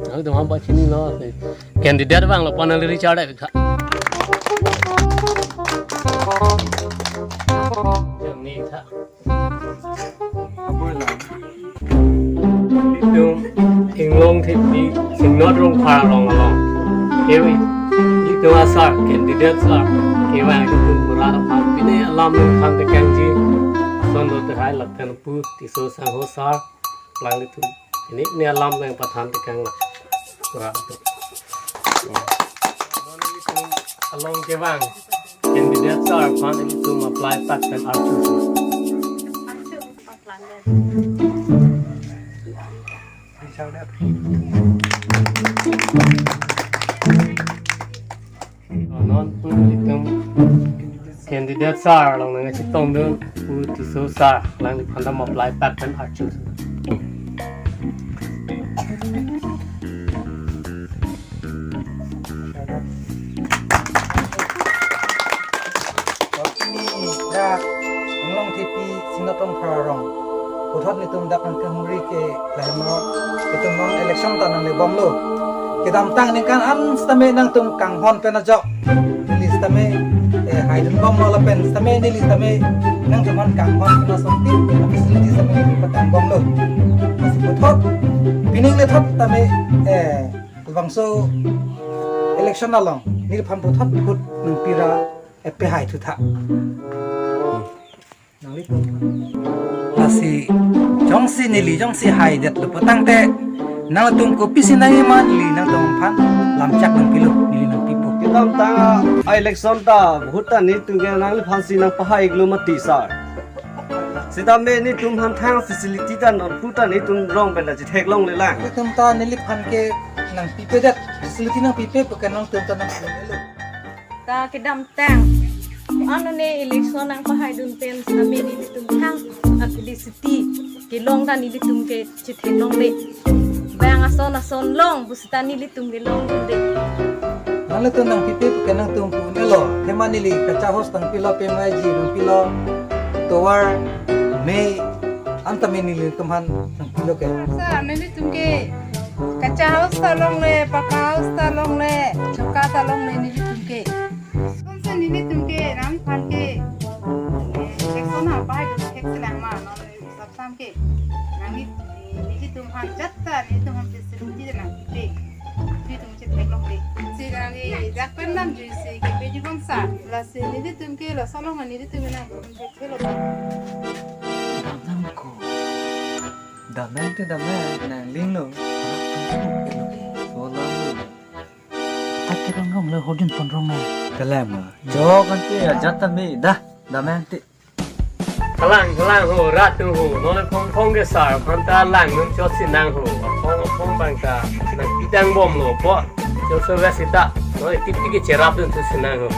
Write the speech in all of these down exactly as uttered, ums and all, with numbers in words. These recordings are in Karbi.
Nangtum ham pachinilo, candidate vanglo, panel Richard Ekha. Jonni tha. Itum Inglong Thepi, Singnot Rongphar along along. Kevi, itum asar, candidate sar. Kevang itum rat aphan pine alam nangphan tekangji. Ason do terhai lapen pu Tisso Sangho sar. Alanglitum. Pine pine alam nangpathan tekang la. Rat atum. Along kevang. Candidate sar aphan itum apply tak pen arju. Non pu itum candidate sar along nangchetongdun pu Tisso sar, alangliphan ta apply tak pen arju. Pini dak Inglong Thepi Singnot Rongphar arong puthot netum dak nangkehumri ke lahelo, itum non election ta nanglebomlo. Kedamtang ningkan an sitame nangtum kanghon pen ajok, neli sitame, eh, haidunbomlo lapen sitame neli sitame nangtum aphan kanghon pen asontin facility sitame neli patangbomlo. Lasi puthot pining lethot sitame, eh, labangso election along neliphan puthot vote nangpira, eh, pehai thutha. Nanglitum. Lasi jongsi neli jongsi haidetlo putangte, nangtum kopisi nangji ma neli nangtumphan lamchak nangpilo, neli nangpipo. Kedamtang a-election ta vote ta netum ke nangliphansi nangpahai-iklo mati sar. Sitame netumphan thang facility ta non pu ta netum rong pen ta chetheklonglelang. Netum ta neliphan ke nangpipedet, facility nangpipe pu ke nangtum ta nangpilelo. Ta kedamtang ano ne election nangpahaidun pen sitame nelitum thang a-facility kelong ta nelitum ke chetheklongle. Bang ason ason long pusita nelitum kelongdunde. Nanglitum nangpipe pu ke nangtum pu-unlo. Thema neli kacha house nangpilo, P M A G nangpilo, tovar, mei, anta mei nelitumphan nangpilo ke. Sir, nelitum ke kacha house ta longle, pakka house ta longle, choka ta longle nelitum ke. Sonsi nelitum ke nangphan ke, eh, election apahai thekselang ma, non sapsam ke. Nangli, eh, nelitumphan jat ta, nelitumphan facility nangpipe. Netum chetheklongle. Si nangli jak pen namjuisi kepeji bom sir. Lasi nelitum ke laso along nelitum nang thelo. Damnang ko. Damnang te damnang, nang linglo. Solam lo. Ate rong rong lo, hodin pon rong nang. Kalang ma. Jok ante ajat ta me dah. Damnang te. Kalang, kalang ho, rat atum ho. Non aphong aphong ke sar aphan ta langdun chotsi nang ho. Aphong aphong abang ta nangpi tangbomlo po. Chotsi vet sita. Non tipti ke cherapdun chotsi nang ho.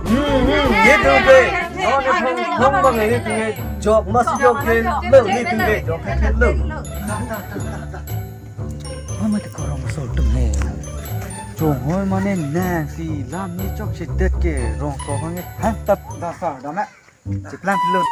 Hmm, hmm, netum ke. Non aphong aphong abang netum ke. Jok mas jok ke lo netum ke. Jok ke lo. Mama te korong sol tum he. Chonghoi mane nangsi lam ni chokchedet ke rong ko hange han tap dasar dam na. Chiplang pilun.